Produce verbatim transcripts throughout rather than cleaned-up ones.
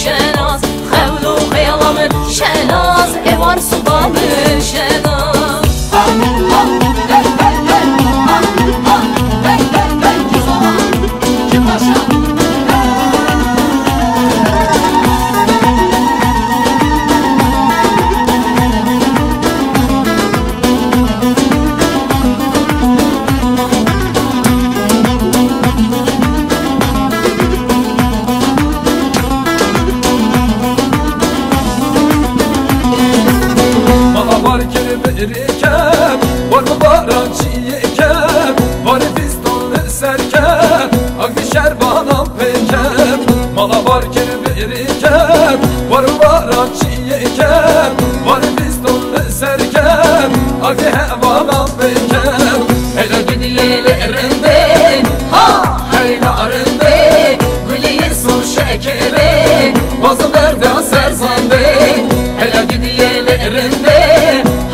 Şenaz, xewl û xeyala min şenaz, êvar siba min şenaz. Mala bar kir bi rêke, war bi baran çiyê ke, warê fîston li ser ke, ak bi şerbanan pê ke. Mala bar kir bi rêke, war bi baran çiyê ke, warê fîston li ser ke, ak bi hevanan pê ke. Heyla gidiyê lê rindê, ha, heyla rindê, guliyê sor şekerê, wazim berda ser zandê. Heyla gidiyê lê rindê,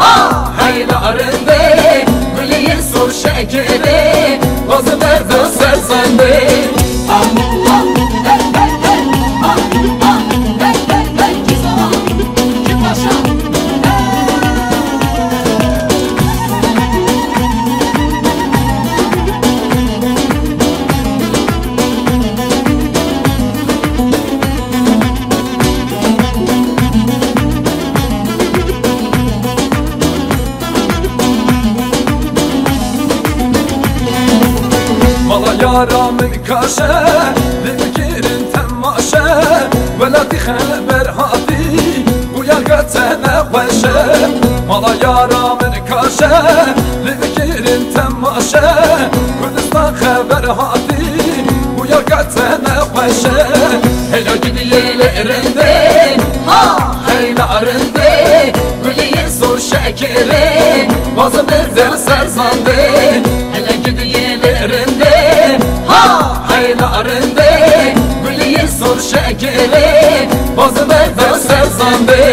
ha, heyla rindê, guliyê sor şekerê, wazim berda ser zandê. Mala yara min kaşe, lê bikirin temaşe, welatî xeber hatî, bûyar ka te nexweş e. Mala yara min kaşe, lê bikirin temaşe, Kurdistan xeber hatî, bûyar ka te nexweş e. Heyla gidiyê lê rindê, ha, heyla rindê, guliyê sor şekerê, wazim berda ser zandê. Heyla gidiyê lê rindê, ha, heyla rindê, guliyê sor şekerê, wazim berda ser zandê.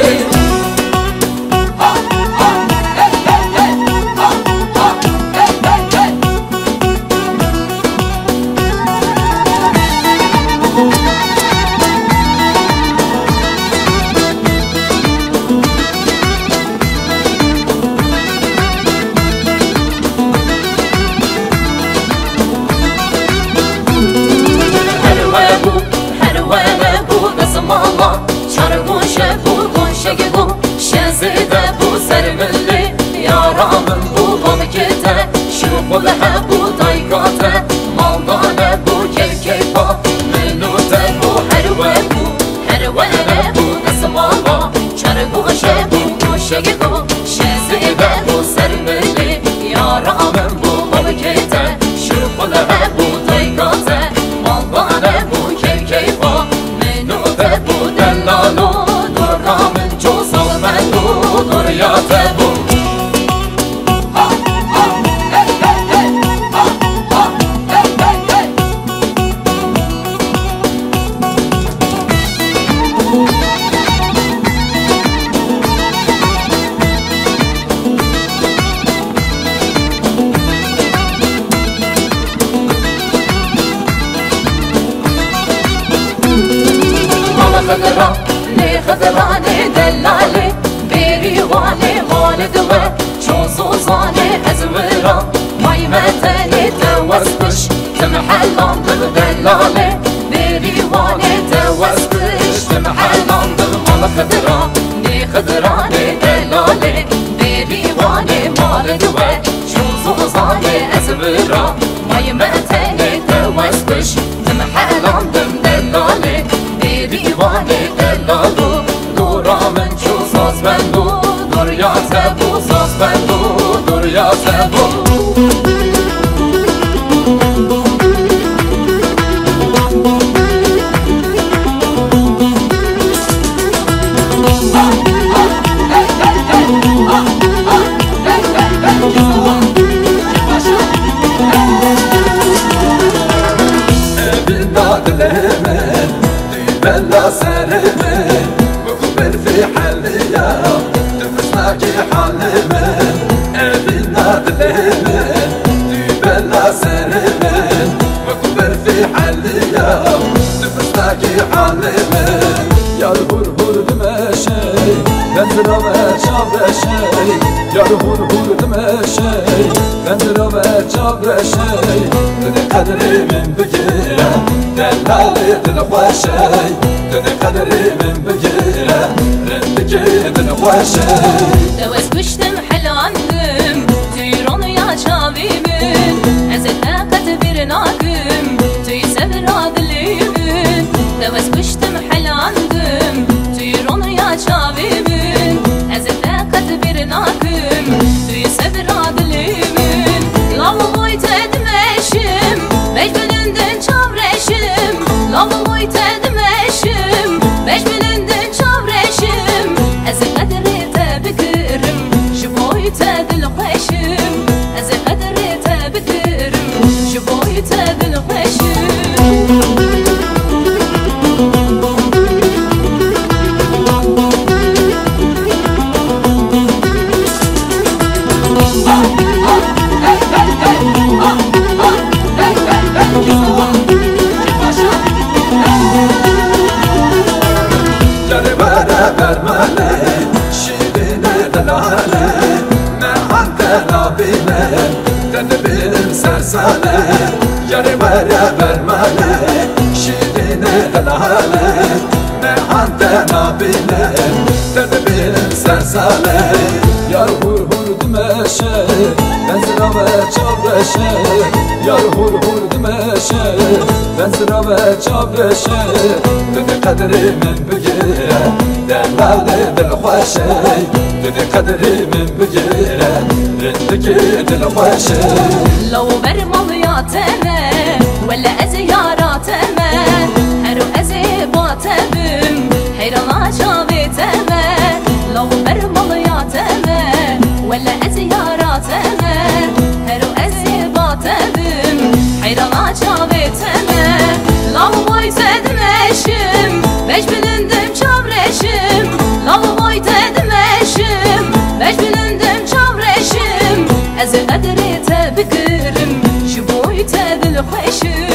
Her we bû, her were bû, destmala çar goşe bû, goşek bû, şe zêde bû ser min lê, yara min bû, balkê te, şûxul hebû, dayka te, maldane bû, kêfkêfa min û te bû, her we bû, her were bû, destmala çar goşe bû, goşek bû, şe zêde bû ser min lê, yara min bû, balkê te, şûxul hebû, dayka te, maldane bû, kêfkêfa min û te bû, delalo, dora min çû sazbend û doriya te bû. Mala Xidira, lê Xidiranê delalê, bêrîvanê mal diwe, ço zozanê ez wira, may me tenê te wes kişt, tim helandir delalê, bêrîvanê te wes kişt, tim helandir. Mala Xidira, lê Xidiranê delalê, bêrîvanê mal diwe, ço zozanê ez wira, may me tenê te wes kişt, tim helandim delalê, bêrîvanê delalo, dora min çû sazbend û doriya te bû, sazbend û doriya te bû. Evîna dilê min, tu bela serê min, wekû berfê heliya, tu fisnakî halê min. Evîna dilê min, tu bela serê min, wekû berfê heliya, tu fisnakî halê min. Rave çavreşey, yar hûr hûr dimeşey, bendira ve çavreşey, tu dê qedrê min bigire, delalê dilxweşey, tu dê qedrê min bigire, rindikê dilxweşey. Te wez kuştim, helandim, tu yî ronya çavî min, ez ê te qet bîr nakim, tu yî sevra dilî min. Te wez kuştim, helandim, tu yî ronya çavî min, ez ê te qet bîr nakim, tu yî sevra dilî min. Law boy te dimeşim, vej bilindin çavreşim, law boy te dimeşim, vej bilindin çavreşim, ez ê qedrê te bigirim, ji boy te dilxweşim, ez ê qedrê te bigirim, ji boy te dilxweşim. Yarê were ber malê, şîrînê delale, me hante nabîne, te dibînim ser sale. Yarê were ber malê, şîrînê delale, me hante nabîne, te dibînim ser sale. Yar hûr hûr dimeşe, benzira ve çavreşe, yar hûr hûr dimeşe, benzira ve çavreşe, tu dê qedrê min bigire, delalê dilxweşey, tu dê qedrê min bigire, rindikê dilxweşey. Law ber maliya te me, wele ez ê yara te me, hero ez ê ba te bim, heyrana çavê te me. Law ber maliya te me, wele ez ê yara te me, hero ez ê ba te bim, heyrana çavê te me. Law boy te dimeşim, vej bilindim çavreşim, law boy te dimeşim, vej bilindim çavreşim, ez ê qedrê te bigirim, ji boy te dilxweşim.